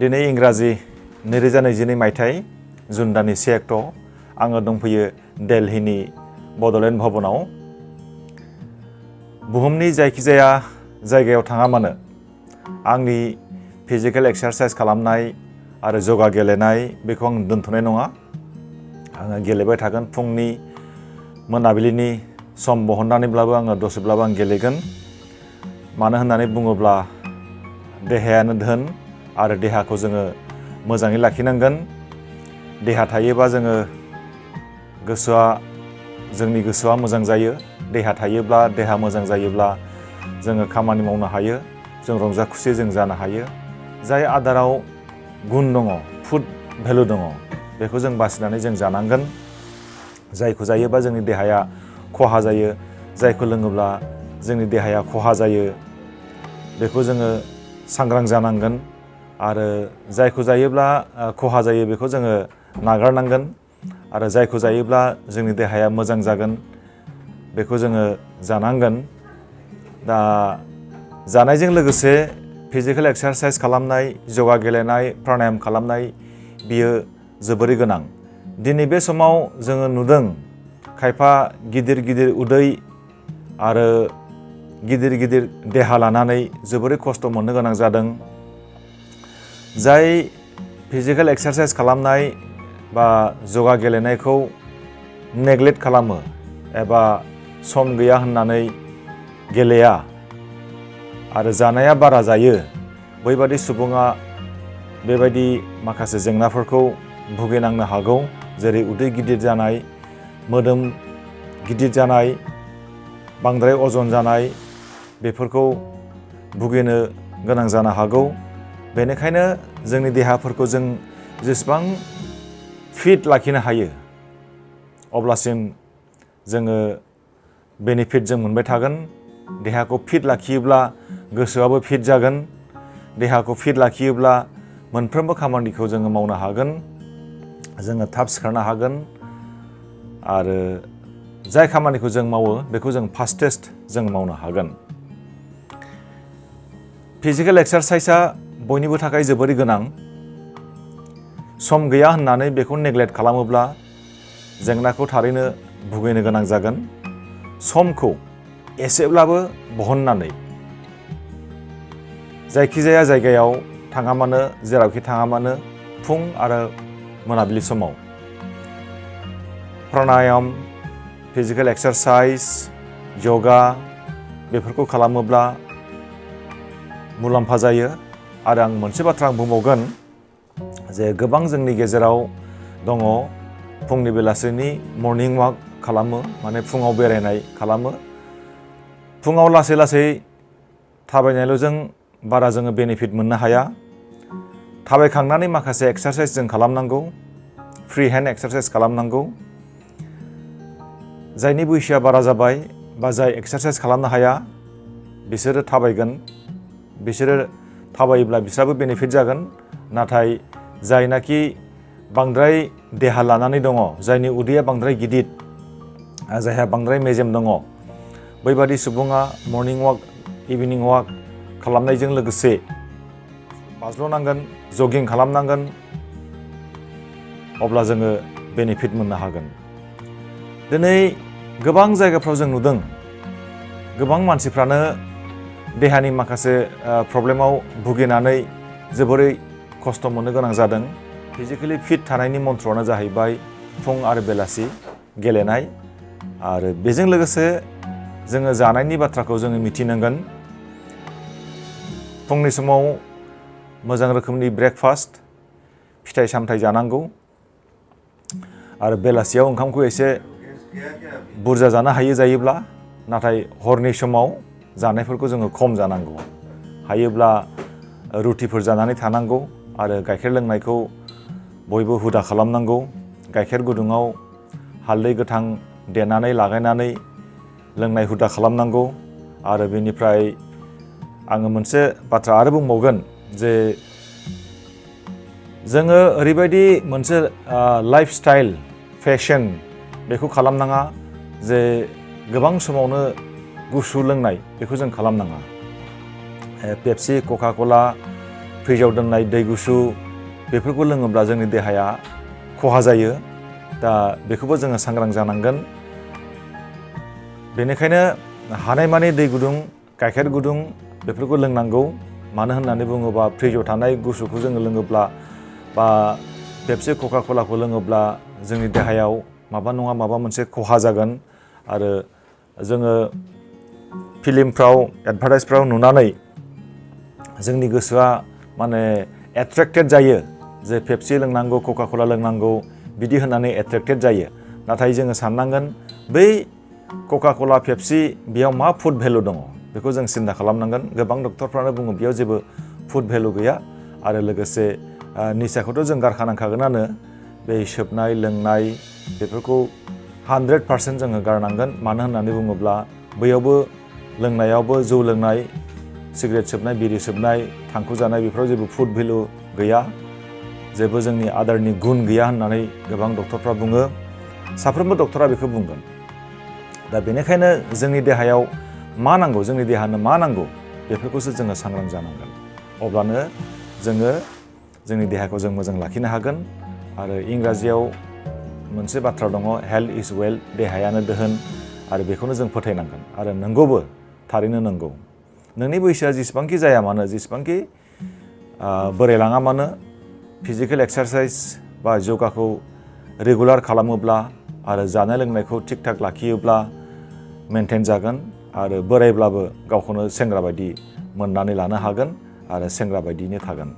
दिनै इंराजि 2022 मायथाइ जुन दाननि 1 अक्ट' आङो दंफैयो दिल्लीनि बड'लेण्ड भवनाव। बुहुमनि जायखिजाया जायगायाव थाङा मानो आंनि फिजिकेल एक्सारसाइज खालामनाय आरो योगा गेलेनाय बेखौ आं दोनथ'नाय नङा। आङो गेलेबाय थागोन। फुंनि मोनाबिलिनि सम बहननानैब्लाबो आङो दसेब्लाबो आं गेलेगोन। मानो होननानै बुङोब्ला देहायानो धोन आरो देहाखौ जोङो मोजाङै लाखिनांगोन। देहा थायोबा जोङो जोंनि गोसोआ मोजां जायो। देहा थायोब्ला देहा मोजां जायोब्ला जोङो खामानि मावनो हायो। जों रंजा खुसि जों जानो हायो। जाय आदाराव गुन दङ, फुड भेलु दङ, बेखौ जों बासिनानै जों जानांगोन। जायखौ जायोबा जोंनि देहाया खहा जायो, जायखौ लोङोब्ला जोंनि देहाया खहा जायो, बेखौ जोङो सांग्रां जानांगोन। आरो जायखौ जायोब्ला खहा जायो बेखौ जोङो नागारनांगोन। आरो जायखौ जायोब्ला जोंनि देहाया मोजां जागोन बेखौ जोङो जानांगोन। दा जानायजों लोगोसे फिजिकेल एक्सारसाइज खालामनाय, योगा गेलेनाय, प्राणायाम खालामनाय बियो जोबोरै गोनां। दिनै बे समाव जोङो नुदों खायफा गिदिर गिदिर उदै आरो गिदिर गिदिर देहा लानानै जोबोरै खस्थ' मोननो गोनां जादों। जाय फिजिकेल एक्सारसाइज खालामनाय बा योगा गेलेनायखौ नेग्लेक्ट खालामो एबा सम गैया होननानै गेलेया आरो जानाया बारा जायो, बैबादि सुबुङा बेबायदि माखासे जेंनाफोरखौ भुगिनांनो हागौ। जेरै उदै गिदिर जानाय, मोदोम गिदिर जानाय, बांद्राय अजन जानाय, बेफोरखौ भुगिनो गोनां जानो हागौ। बेनिखायनो जोंनि देहाफोरखौ जों जेसेबां फिट लाखिनो हायो अब्लासिम जोङो बेनिफिट जों मोनबाय थागोन। देहाखौ फिट लाखियोब्ला गोसोआबो फिट जागोन। देहाखौ फिट लाखियोब्ला मोनफ्रोमबो खामानिखौ जोङो मावनो हागोन। जोङो थाब सिखारनो हागोन आरो जाय खामानिखौ जों मावो बेखौ जों फास्टेस्ट जों मावनो हागोन। फिजिकेल एक्सारसाइजआ बयनिबो थाखाय जोबोरै गोनां। सम गैया होननानै बेखौ नेग्लेक्ट खालामोब्ला जेंनाखौ थारैनो भुगिनो गोनां जागोन। समखौ एसेब्लाबो बहननानै जायखिजाया जायगायाव थाङा मानो, जेरावखि थाङा मानो, फुं आरो मोनाबिलि समाव प्राणायाम, फिजिकेल एक्सारसाइज, योगा बेफोरखौ खालामोब्ला मुलाम्फा जायो। आरो आं मोनसे बाथ्रा बुंबावगोन जे गोबां जोंनि गेजेराव दङ फुंनि बेलासिनि मर्निं वाक खालामो, माने फुङाव बेरायनाय खालामो। फुङाव लासै लासै थाबायनायल'जों बारा जोङो बेनिफिट मोननो हाया। थाबायखांनानै माखासे एक्सारसाइज जों खालामनांगौ, फ्रि हेन्ड एक्सारसाइज खालामनांगौ। जायनि बैसोआ बारा जाबाय बा जाय एक्सारसाइज खालामनो हाया बिसोरो थाबायगोन। बिसोरो थाबायोब्ला बिस्राबो बेनिफिट जागोन। नाथाय जायनाखि बांद्राय देहा लानानै दङ, जायनि उदैया बांद्राय गिदिर, जायहा बांद्राय मेजेम दङ, बैबादि सुबुङा मर्निं वाक, इभिनिं वाक खालामनायजों लोगोसे बाज्ल'नांगोन, जगिं खालामनांगोन। अब्ला जोङो बेनिफिट मोननो हागोन। दिनै गोबां जायगाफ्राव जों नुदों गोबां मानसिफ्रानो देहानि माखासे प्रब्लेमाव भुगिनानै जोबोरै खस्थ' मोननो गोनां जादों। फिजिकेलि फिट थानायनि मन्त्रआनो जाहैबाय फुं आरो बेलासि गेलेनाय। आरो बेजों लोगोसे जोङो जानायनि बाथ्राखौ जोङो मिथिनांगोन। फुंनि समाव मोजां रोखोमनि ब्रेकफास्ट, फिथाइ सामथाइ जानांगौ। आरो बेलासियाव ओंखामखौ एसे बुरजा जानो हायो जायोब्ला, नाथाय हरनि समाव जानायफोरखौ जोङो खम जानांगौ। हायोब्ला रुटिफोर जानानै थानांगौ आरो गाइखेर लोंनायखौ बयबो हुदा खालामनांगौ। गाइखेर गुदुङाव हालदै गोथां देनानै लागायनानै लोंनाय हुदा खालामनांगौ। आरो बेनिफ्राय आङो मोनसे बाथ्रा आरो बुंबावगोन जे जोङो ओरैबायदि मोनसे लाइफस्टाइल फेशन बेखौ खालामनाङा जे गोबां समावनो गुसु लोंनाय बेखौ जों खालामनाङा। पेप्सि, कका कला फ्रिजाव दोननाय दै गुसु बेफोरखौ लोङोब्ला जोंनि देहाया खहा जायो। दा बेखौबो जोङो सांग्रां जानांगोन। बेनिखायनो हानायमानि दै गुदुं, गाइखेर गुदुं बेफोरखौ लोंनांगौ। मानो होननानै बुङोबा फ्रिजाव थानाय गुसुखौ जोङो लोङोब्ला बा पेप्सि कका कलाखौ लोङोब्ला जोंनि देहायाव माबा नङा माबा मोनसे खहा जागोन। आरो जोङो फिल्मफ्राव एडभार्टाइजफ्राव नुनानै जोंनि गोसोआ माने एट्रेक्टेड जायो जे पेप्सि लोंनांगौ, कका कला लोंनांगौ बिदि होननानै एट्रेक्टेड जायो। नाथाय जोङो साननांगोन बै कका कला, पेप्सि बेयाव मा फुड भेलु दङ बेखौ जों सिन्था खालामनांगोन। गोबां डक्टरफ्रानो बुङो बेयाव जेबो फुड भेलु गैया। आरो लोगोसे निसाखौथ' जों गारखानांखागोनानो। बे सोबनाय लोंनाय बेफोरखौ 100% जोङो गारनांगोन। मानो होननानै बुङोब्ला बैयावबो लोंनायावबो जौ लोंनाय, सिगारेट सोबनाय, बिरि सोबनाय, थांखु जानाय बेफोराव जेबो फुड भेलु गैया। जेबो जोंनि आदारनि गुन गैया होननानै गोबां डक्टरफ्रा बुङो। साफ्रोमबो डक्टरा बेखौ बुंगोन। दा बेनिखायनो जोंनि देहायाव मा नांगौ, जोंनि देहानो मा नांगौ बेफोरखौसो जोङो सांग्रां जानांगोन। अब्लानो जोङो जोंनि देहाखौ जों मोजां लाखिनो हागोन। आरो इंराजियाव मोनसे बाथ्रा दङ, हेल्थ इज वेल्थ, देहायानो दोहोन। आरो बेखौनो जों फोथायनांगोन। आरो नंगौबो, थारैनो नंगौ। नोंनि बैसोआ जेसेबांखि जाया मानो, जेसेबांखि बोरायलाङा मानो, फिजिकेल एक्सारसाइज बा यगाखौ रेगुलार खालामोब्ला आरो जानाय लोंनायखौ थिग थाक लाखियोब्ला मेनटेन जागोन। आरो बोरायब्लाबो गावखौनो सेंग्रा बायदि मोननानै लानो हागोन आरो सेंग्रा बायदियैनो थागोन।